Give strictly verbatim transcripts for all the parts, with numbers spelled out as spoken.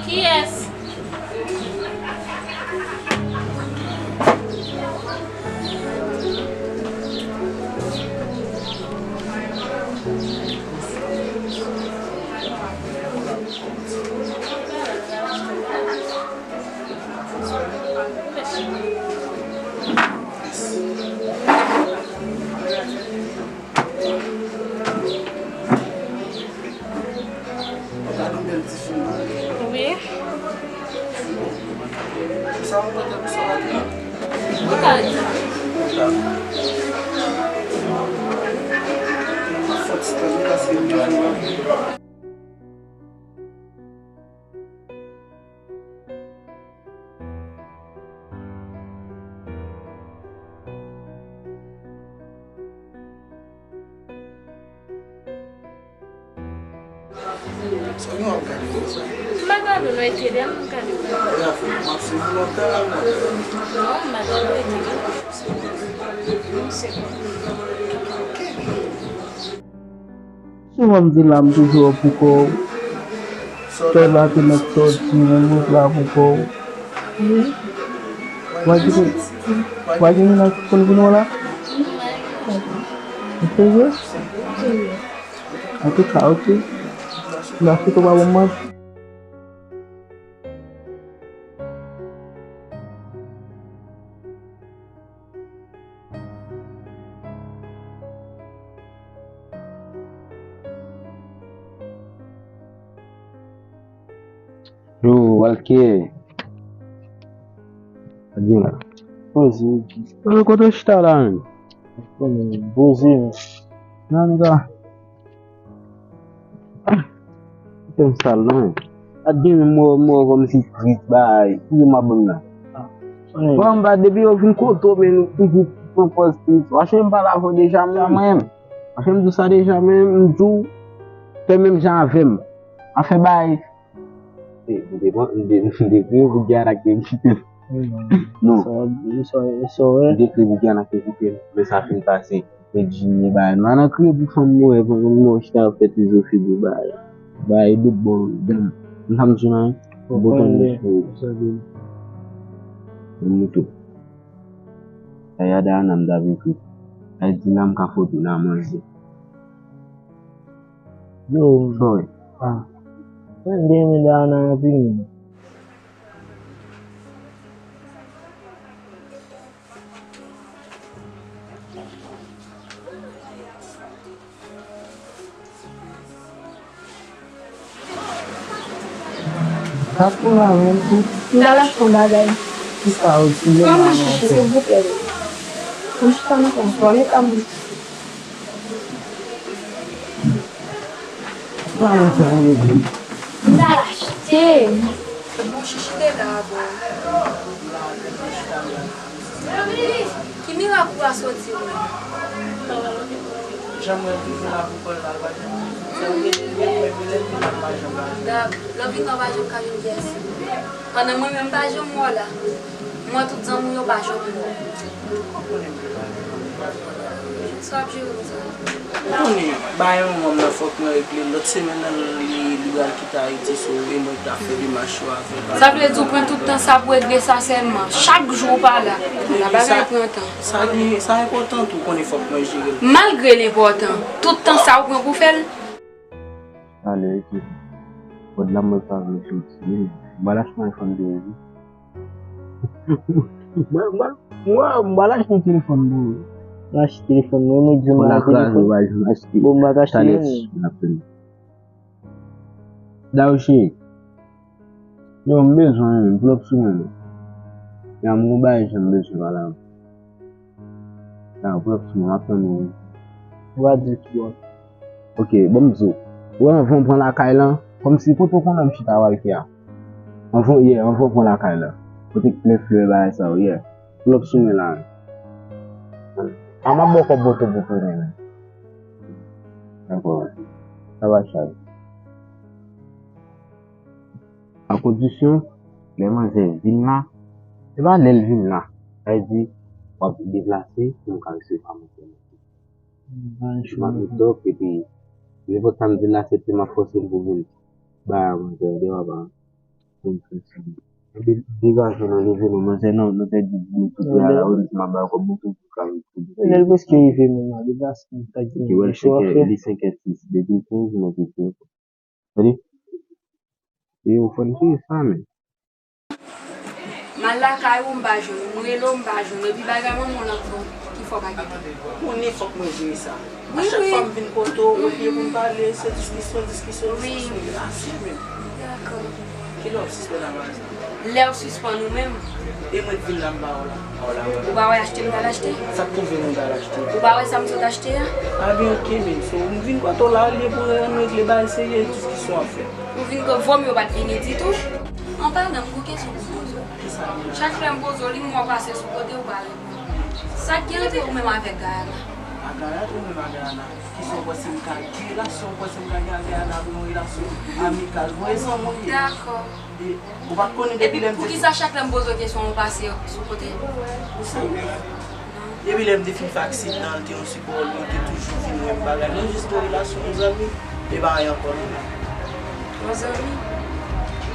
Kiyès? Wi. Ou ka di. Sa gen w ap gade konsa? M pa gade w non, e tele a m gade w. E afè m ap swiv ou lontan la, mwen. Non, m pa gade w, e tele a. Souvan m di la m toujou pou kò w. Tè la te mèt sòti, men m ret la pou kò w. Wa gen, wa gen moun ki konn vin wè la? Ou serye? Antouka, oke. Mèsi pou pa bon manje. Yo, Walker. Adina. Poze. Yo, kote w chita la menm? Poze. Nan, nan. Tè m sal non. Gad gen mò, mò kòmsi tris bay. Ki yo m ap ban m nan? Bon, m pa depi yo vin kote w, men nou toujou pran pòz tris. Wache m pale avè w deja menm. Wache m di w sa deja menm, m di w fè menm jan avè m. Afè bay. E, m te pran, m te, m te kriye pou Gianna ki te kite m. Non. M te kriye pou Gianna ki te kite m. Men sa fin pase. Fè Jimmy bay. Nou pa nan kriye pou fanm mwen, fanm mwen chita ap fè ti zo figi bay. Bay dout bon dan. M pa m di nan. Bon tan de fou. Bon mouton. Ay ada nan m ta vin kri. Ay di nan m ka foto nan manje. Yo, sorry. Ah. Mwen renmen Dayana anpil. Kap pou la menm tou. M ta lach yon bagay. Kisa ou ti le la non? Kòman chèche silvouplè? Ou chita nan kòm fò, men kòm Pale sa, Emily. M ta l achte. Bon, chichi te la, bon. Ki mirak ou pa soti, wi? Jan mwen toujou la pou kò l la, l pa janm. Sa vle di, lè l vle, lè l vle, l pa janm la. Dab, lè w vin, w pa janm ka jwenn pyès. Pandan mwen menm, m pa janm wè w la. Mwen, tout zanmi w yo pa janm wè w. Sa w ap jere konsa? Ou konnen, bagay manman m nan fòk mwen regle l. Lòt semèn nan, li, li pral kite Ayiti, so, e mwen k ap fè demach yo avè l. Sa vle di w pran tout tan sa pou regle sa sèlman? Chak jou w pa la. Epi sa, bagay pran tan. Sa gen, sa enpòtan tou, ou konnen fòk mwen jere l. Malgre l enpòtan, tout tan sa w pran pou fè l? Talè, ekip. Kòd la mwen pa vle soti. M ba l achte yon iPhone de wi. Mwen, mwen, mwen, m ba l achte yon telefòn pou ou. M achte telefòn mwen, mwen di mwen la kraze, telefòn. Bon, m pa t achte talè, anyen. N ap fini. Daouche. Yo, m bezwen, pull up sou mwen. Ya, m gon bagay jan m bezwen pale avè w. Ya, pull up sou mwen, m ap tann ou wi. Ou pa di ki bò. Ok, bon, m di w. Ou wè anvan w pran lakay lan, kòmsi kote w konnen m chita Walker a. Anvan, yeah, anvan w pran lakay lan. Kote k plen flè bagay sa yo, yeah. Pull up sou mwen la. A m ap ba w kòb moto pou tounen men. Dakò. Sa va chay. A kondisyon, lè manzè vin la, se pa lè l vin la. Sa vle di, w ap deplase pou nou ka resevwa manzè. M ap met dòk, epi nenpòt sa m di l aksepte, m ap fòse l pou vin. Ba manzè, de papa. Epi degaje nou, leve nou, manzè, non, nou te di nou tout la, la, ou di m ap ba kòb, nou tout ka. Lè l prèske rive menm la, degaje nou, ta gen cho a fè. Li senkè sis, depi kenz minit, wi. Tande? E ou fò n fè sa, men. M al lakay ou, m pa jwenn ou. M rele w, m pa jwenn ou. Epi bagay manman w lan, bon, ki fò pa gen. Konnen fòk mwen jere sa. Wi, wi. A chak fwa m vin kote w, ou bliye pou n pale, se diskisyon, diskisyon, diskisyon. Wi. Ase menm. Dakò. Kilè w sispann avè sa? Lè w sispann ou menm. E mwen k vin la, m pa wè w la. Ou pa wè achte m t al achte? Sa k twouve m ou t al achte? Ou pa wè sa m sot achte a? A byen, oke, men, so, m vin kote w la, olye pou n regle bagay serye, diskisyon ap fèt. M vin ko-, vòm yo pa t vini ditou. An palan, m gon kesyon pou m poze w. Kisa? Chak lè m poze w li, m wè w pase sou kote, ou pa reponn. Sa k gen ant ou menm avèk Gayana? A Gayana, ou menm a Gayana. Kisa w panse m ka gen relasyon, w panse m ka gen ak Gayana pou yon relasyon amikal? Mwen e zanmi w ye. Dakò. E, ou pa t konnen depi lè m te. Epi poukisa chak lè m poze w kesyon, ou pase sou kote? Ou serye? Depi lè m te fin fè aksidan, l te yon sipò, li te toujou vin wè m bagay. Non, jis yon relasyon, yon zanmi, e pa anyen ankò non. Yon zanmi?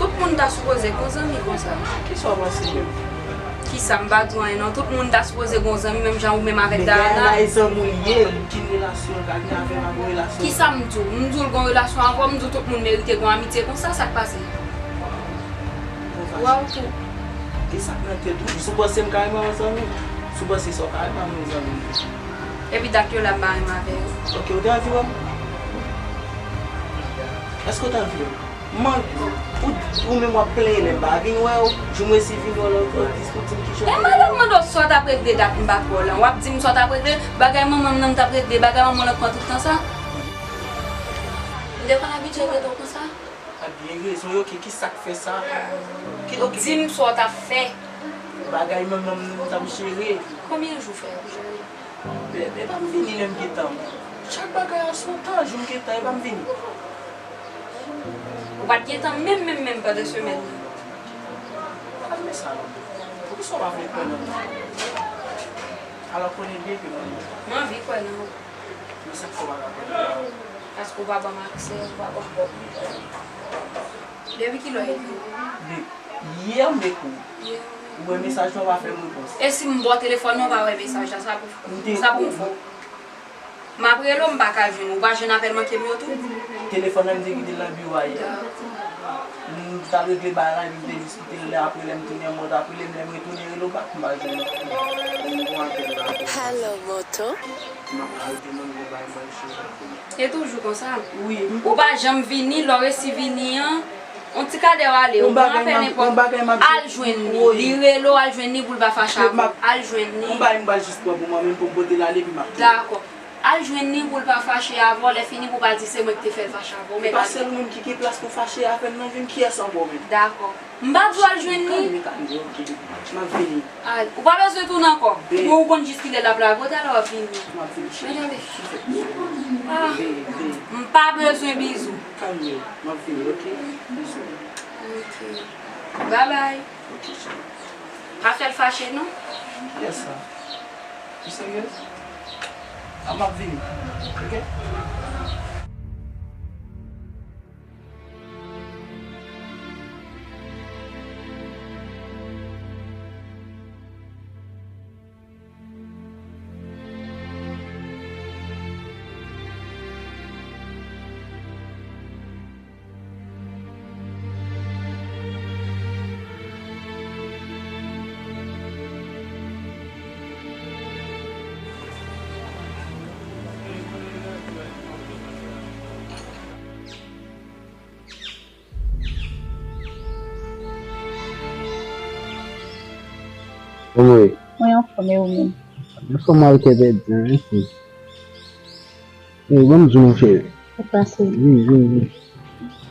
Tout moun ta sipoze gon zanmi konsa. Kisa w panse menm? Kisa, m pa di w anyen non. Tout moun ta sipoze gon zanmi menm jan ou menm avèk Dayana. Men Dayana e zanmi w li ye, l gen relasyon, l ka gen avè m ak yon relasyon. Kisa m di w? M di w l gon relasyon avè w, m di w tout moun merite gon amitye konsa, sa k pase? Waw tou. Kisa k nan tèt ou? Si w panse m ka renmen yon zanmi, si w panse sa w ka renmen yon zanmi. Epi dat yo la m pa renmen avè yo. Oke, ou te anvi wè m? Èske ou te anvi wè m? Man, ou, ou menm w ap plenyen lè m pa vin wè w, jou m resi vin wè w la, ou di pou di m ki jan. E madanm mande w sa w t ap regle dat m pa t wè w lan, w ap di m sa w t ap regle, bagay manman m nan m t ap regle, bagay manman w lan k pran tout tan sa. M te konn abitye rete w konsa. A byen rezon, oke, ki sa k fè sa? Ki, oke. Di m sa w t ap fè. Bagay manman m nan m t ap jere. Konbyen jou fè w ap jere? E, e pa m vini lè m gen tan. Chak bagay a sou tan, jou m gen tan, e pa m vini. Ou pa t gen tan menm, menm, menm pandan semèn nan. Pa di m sa non. Poukisa w pa vle kwè nan mwen? Alò konnen byen ke mwen. M anvi kwè nan ou. Men sa k fè w pa ka kwè nan mwen? Paske ou pa ban m aksè, ou pa ban m kòb. Depi kilè w ekri m? De, yè m ekri w. Yè. Ou wè mesaj lan, ou pa fè m repons. E si m ba w telefòn nan, ou pa wè mesaj la, sa pou, sa pou m fè w? M ap rele w, m pa ka jwenn ou. Ou pa jwenn apèl manke m yo tou? Telefòn nan, m te kite l nan biwo a yè. M t ap regle bagay la, epi m te jis kite l. Lè apre, lè m tounen, m ap rele m, lè m retounen rele w bak, m pa jwenn ou. M gon apèl la. Hello, Moto. M ap al jwenn ou, m gon bagay m pral jere. E toujou konsa? Wi. Ou pa janm vini, lè w resi vini an, yon ti kadè w ale, ou pran apèl nenpòt, al jwenn li. Li rele w, al jwenn li pou l pa fache avè w. Al jwenn li. Yon bagay m pral jis pran pou mwen menm pou m pote l ale, epi m ap tounen. Dakò. Al jwenn li pou l pa fache avè w, lè fini pou w pa di se mwen ki te fè l fache avè w, men pa li. E pa sèl ou menm ki gen plas pou fache avè m nan vi m, kiyès ankò menm? Dakò. M pa di w al jwenn li. Kalme, kalme, oke, m ap vini. Al, ou pa bezwen tounen ankò. Bon, ou konn jis kilè l ap la, kote alè w ap vini? M ap vini, cheri. Men tande. Ah, m pa bezwen bizou. Kalme, m ap vini, oke? Bizou. Oke. Babay. Oke, cheri. Pa fè l fache, non. Kiyès sa? Ou seryez? A, m ap vini. Oke? Kòman w ye? Mwen anfòm, e ou menm? Anfòm, al kè pèdi, mèsi. Ey, ban m di w, mon cheri. Sa k pase? Vini, vini, vini.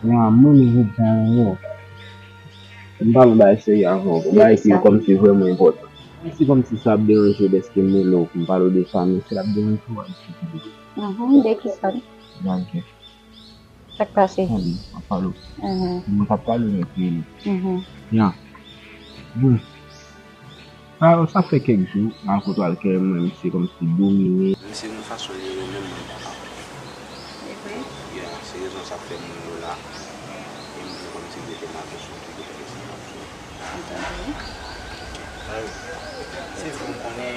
Yon amou nou vin fè yon yo. M pale yon bagay serye avè w, yon bagay ki kòmsi vrèman enpòtan. Se kòmsi sa ap deranje w dèske m rele w pou m pale w de sa, men si l ap deranje w, al di m. Mhm, de ki sa? Sa k pase? Tande, m ap pale w. Mhm. Mwen k ap pale w, men ki rele. Mhm. Ya. Bon. Sa, sa fè kèk jou, m al kote w al kè mwen, misye kòmsi domine. Misye gon fason li rele m, mwen pa ka konprann. E vre? Ya, se rezon sa k fè m rele w la. Kòmsi m te fè maten sou tout kote ke sa m ap jwe. Sa yo, se vre, m konnen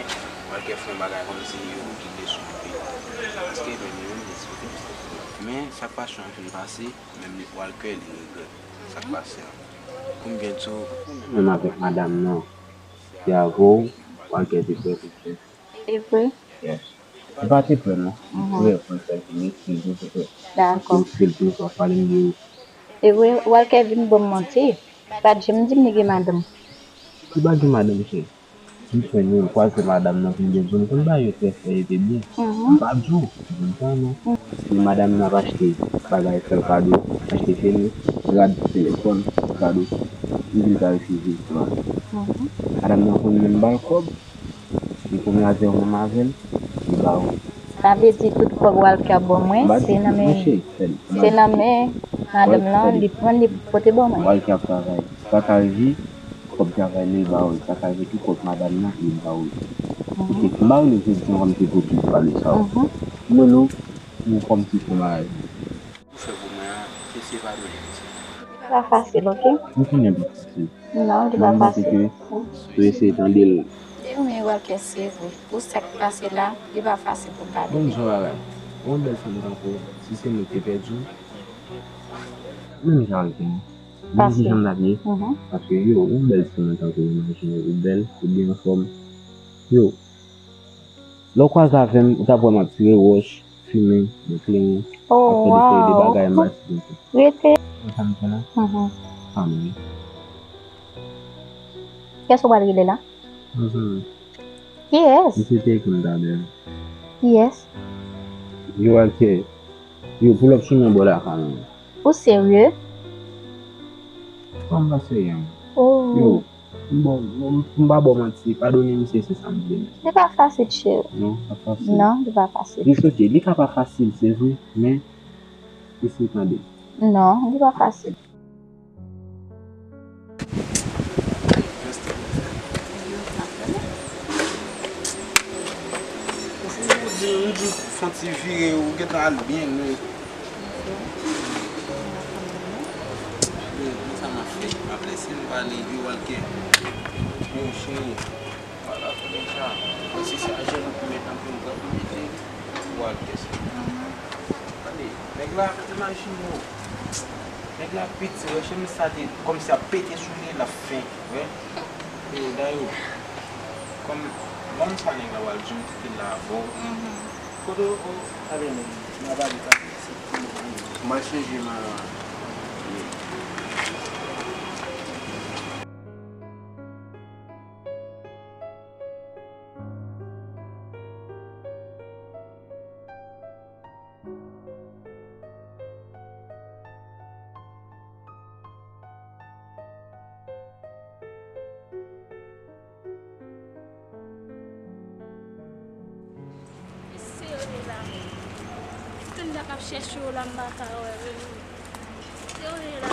Walker fè yon bagay kòmsi yo ki blese anpil. Paske menm yo menm li eksplike m sa. Men sa k pase an fin pase, menm li Walker li regrèt sa k pase an. Pou m byen di w, menm avèk madanm nan, se avè w Walker te prè pou fè. E vre? Yes. Li pa te prè non. Li prè pou l fè l, li eskize l, se vre. Dakò. Paske l fè l tou, w ap pale m de ou. E vre, Walker vin ban m manti. Li pa t janm di m li gen madanm. Li pa gen madanm, cheri. M jwenn li, m kwaze madanm nan vin gen di w, m konn bagay yo trè serye, te byen. M pa di w, m konn sa non. Men madanm nan ap achte bagay, fè l kado, achte chemise, rad, telefòn, kado. M vin ka refize l. Madanm nan konn menm ba l kòb. Li konn razè w menm avè l, li ba ou. Sa vle di tout kòb Walker ban mwen, se nan men, se nan men madanm lan, li pran, li pote ban mwen. Walker ap travay. Sa k arive, kòb travay li ba ou. Sa k arive tou, kòb madanm nan, li ba ou. Ok, m pa rele jodi an kòmsi pou di pale sa. M rele w pou kòmsi pou maraj. Ou fè pou mwen an, eseye padone m. Li pa fasil, ok? M konnen li pa fasil. Non, li pa fasil. Mwen panse ke pou eseye tande l. Depi mwen wè l ke se vre. Pou sa k pase la, li pa fasil pou m padone. Bon, jan bagay. Yon bèl fanm tankou w, si se mwen ki te pèdi w. Menm jan l te ye. Menm ki jan l ap ye. Paske, yo, yon bèl timoun tankou w, imajine w bèl, ou byen anfòm. Yo, lè w kwaze avè m, ou t ap wè m ap tire wòch, fimen, mwen kleren, ap fè de seri de bagay, m pa sipoze. Rete. Ou konn sa m fè la? Fanmi. Kiyès ou pral rele la? Yon zanmi. Kiyès? Misye te ekri m talè. Kiyès? Yo, Walker. Yo, pull up sou mwen bò lakay mwen. Ou serye? Kòman m pa serye, mwen? Oh. Yo, m bon, m, m pa ba w manti, padone misye, se sa m vle. Li pa fasil, cheri. Non, pa fasil. Non, li pa fasil. It's ok, li ka pa fasil, se vre, men eseye tande. Non, li pa fasil. Ou di, ou di, fon ti vire, ou gentan al byen lwen. Yo, konsa m ap fè, m ap lese nou pale, yo, Walker. Yo, cheri, pa la fè konsa. Si se a jenou pou mete anpil, m pral pou mete, Walker, cheri. Tande, nèg la, imajine w. Nèg la piti, wè, chemiz sa te kòmsi ap pete sou li, l ap fenk, wè. Yo, dayou, kòm, ban m sa nèg la pral di m kite l la avè w. Kote w, ale, nèg, n a pale sa. M al chanje m a. Sere la. Tande k ap chèche w la, m pa ka wè w. Sere la.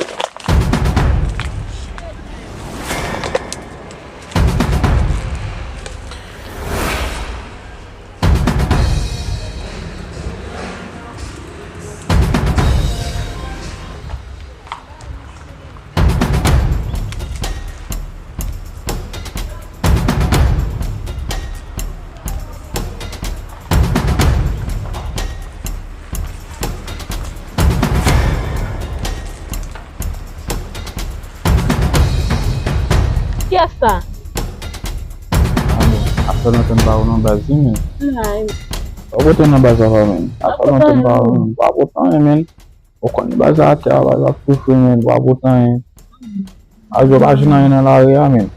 Kiyès sa? Alo, afè lontan m pa wè w nan baz wi, men. Ay. Ou pote nan baz la, men. Afè lontan m pa wè w, men. Pa pote anyen, men. Ou konn baz la atè a, baz la ap soufri, men. Pa pote anyen. Ajo pa jwenn anyen nan lari a, men.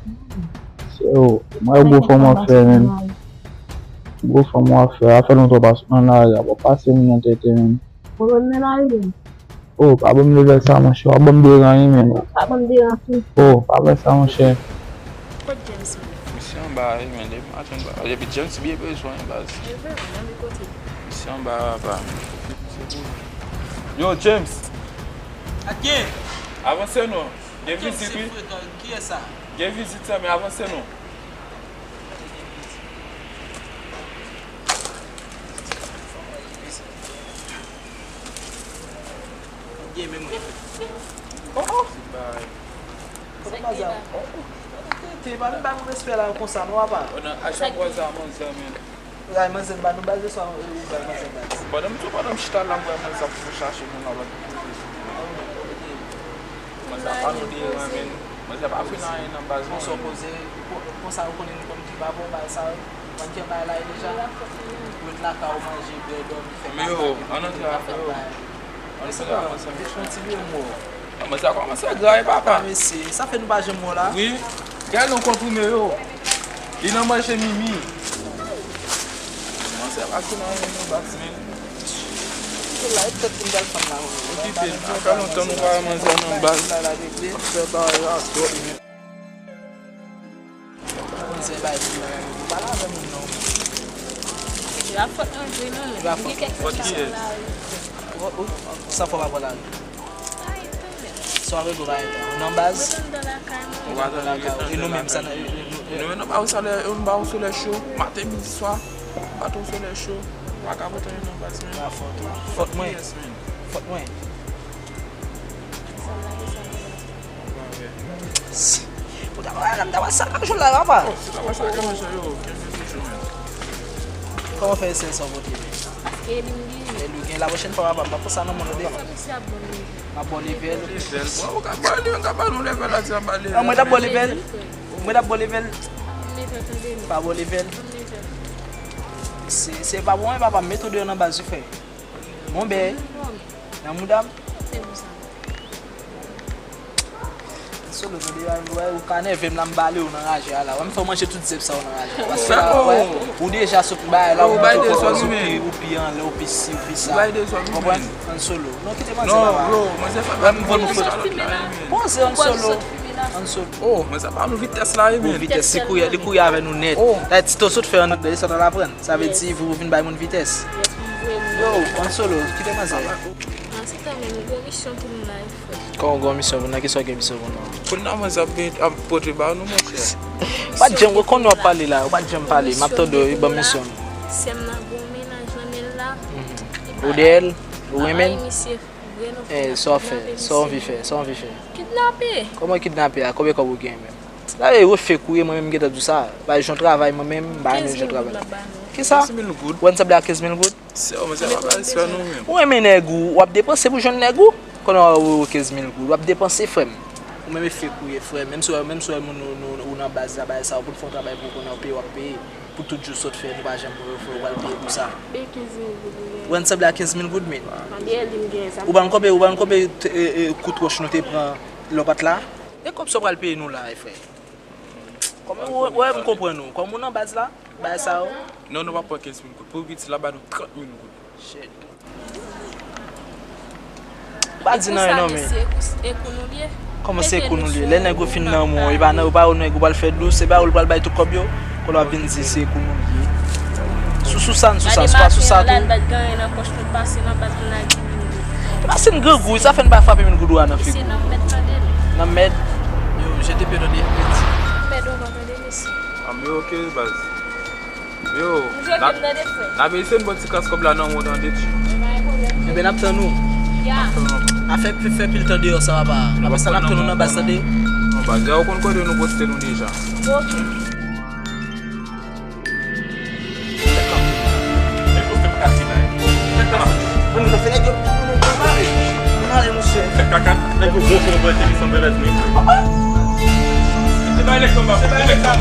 Se yo. Mwen, gwo fanm w ap fè, men. Gwo fanm w ap fè. Afè lontan w pa sot nan lari a. Bon, pase m nan tete, men. Ou menm la, wi. Oh, pa ban m nouvèl sa, monchè. W ap ban m deran, wi, men. Pa ban m deran, tou. Oh, pa fè sa, monchè. Kot James, menm? Misye anba, wi, men. Depi maten, anba. Epi James byen bezwen, baz. Li bezwen, nan li kote? Misye anba, papa. Yo, James. Sa k gen? Avanse non. Gen vizit, wi. James, se frekan. Kiyès sa? Gen vizit, sa, men avanse non. Gen menm reflèks. Oh, oh. Ti bay. Kote baz la? Oh, oh. Te pa vin ba nou respè la konsa, non, apa. Ou nan ajan bwazè a manzè, men. Ay, manzè, ba nou baz, swa ou bay manzè baz. Pandan m tou, pandan m chita la, m wè manzè ap fou chache moun nan lòt kote. Manzè ap ba nou de ran, men. Manzè pa fin anyen nan baz, non. Konsa w poze, konsa ou konnen nou konn ki pa bon, bay sa yo. Mwen gen bay la deja. Ou ret lakay ou manje, bwè, dòmi, fè kaka, epi ou ret ap fè bay. Ann fè yon ti vye mò. Manzè a kòmanse gra wi papa. Mesye, sa fè nou pa janm wè w la. Wi. Gade nou konprime yo. Li nan manje mimi. Manzè a pa gen anyen nan baz, men. Se la, e tèt pou m t al fann la, wi. Okipe l. Sa fè lontan nou pa wè manzè nan baz. Sa la regle. Fè bagay la twòp, men. Manzè bay ti bagay yo. Pale avè moun non. Se pa fòt Andre non. Se pa fòt. Li gen kèk fòt kiyès? Oh, oh, sa fò pa pral la. Sa w ap regle pa eta. Ou nan baz? Ou pa nan lakay ou. E nou menm sa nan. Nou menm nan ba ou solèy, nou ba ou solèy cho. Maten, midi, swa. Ba ou solèy cho. Ou pa ka pote anyen nan baz menm. Pa fòt ou. Fòt mwen. Fòt kiyès menm? Fòt mwen. Si. Ou ta wè, m ta wè sa nan jou la, papa. Oh, si w ta wè sa nan jou yo, kenbe sou jou menm. Kòman fè eseye sa w pote? Paske li m gen. E li gen la pwochèn fwa, papa, m pa fè sa nan moun de. Sa misye ap ban m level. M ap ba w level. Level? Bon, ou ka ba li, ou ka ba nou level la, di a ba level. An, mwen t ap ba w level. Mwen t ap ba w level. Level, tande m. Pa ba w level. Level. Se, se pa bon, papa, m mete w deyò nan baz, wi, frè. Monbè. Nan mouda m. Solo, tande, wè, ou ka nève m la, m bale w nan raje a la. Wè, m fè w manje tout zèb sa yo nan raje a. Paske la, wè, ou deja sot bay la, ou montre kòkòz ou pi, ou pi anlè, ou pi si, ou pi sa. Konprann? Ann solo. Non, kite manzè la, wè. Wè, m vann ou fòt. Poze, ann solo. Ann solo. Oh, men sa pa nou vitès la, wi, men. Pou vitès, li kouri, li kouri avè nou nèt. Oh. Dayè, ti to sot fè an nou desant an aprann. Sa vle di, vou vin bay moun vitès. Yo, ann solo, kite manzè. An ti tan, men nou gen misyon pou nou la, wi, frè. Kòman w gen misyon pou nou? Nan kisa w gen misyon pou nou? Kounye a manzè ap gen, ap pote ba nou, monchè. Ou pa t janm, ou konnen w ap pale la, ou pa t janm pale, m ap tande w, ban m misyon. Sè m nan gen yon mennaj nan men l la. Ou dèyè l? Ou renmen l? Ay, misye, vre non. Eh, sa w ap fè? Sa w anvi fè? Sa w anvi fè? Kidnape. Kòman kidnape a? Konbyen kòb ou gen menm? Sa e refè kouri, mwen menm m gentan di w sa. Bay jan travay mwen menm, m pa renmen jan travay. Kenz mil goud m ap ba nou. Kisa? Kenz mil goud. Ou wè n sanble a kenz mil goud? Sè w, men se pa bay sè nou menm. Ou renmen nèg ou, w ap depanse pou jwenn nèg ou. Konnen w kenz mil goud, w ap depanse, frè m. Ou menm e fè kouri, frè m. Menm si w, menm si w wè moun ou, nou, ou nan baz la, bay sa, ou pou fè yon travay pou konnen w peye, w ap peye. Pou tout jou sot fè, nou pa janm peye, frè, ou pral peye pou sa. Peye kenz mil goud ou gen. Ou wè n sanble a kenz mil goud, men. An dèyè li m gen sa. Ou ban m konbyen, ou ban m konbyen, e, e, kout wòch nou te pran lè w pa t la? E kòb sa w pral peye nou la, frè? Kòm ou, wè, m konprann ou. Kòm ou nan baz la, bay sa yo. Non, nou pa pran kenz mil goud. Pou piti la, ba nou trant mil goud. Shit. Ou pa di nan yon non, men. E pou sa, mesye, e kou, e kou nou l ye. Kòman se kou nou l ye? Lè nèg ou fin nan men w, e pa nan, e pa ou nèg ou pral fè dous, e pa ou l pral bay tout kòb yo. Kounye a w ap vin di se kou nou l ye. Sou, sou sa, n sou sa, n sou pa sou sa tou. Gade maten an la, n pa t gen anyen nan pòch nou, pase nan baz moun ak di mil goud. E pase n grangou, sa fè n pa frape mil goud ou a nan figi w. Se nan mèd, tande l. Nan mèd? Yo, jete pye tande, piti. Nan mèd ou pa tande, mesye. Ah, men ok, baz. Yo, n ap eseye n bò ti kras kòb la nan men w, tande, tchè. Ebyen, n ap tann ou. Afè, fè pil tan deyò sa, papa. Apre sa, n ap tann ou nan baz, tande. Non, baz, ou konn kote nou poste nou deja. Ok. Fè kaka. Nèg yo fè nèg yo, nou pale, monchè. Fè kaka, nèg yo bon, se yon bèl tenis, yon bèl èdmi. Se pa eleksyon, ba, se pa eleksyon.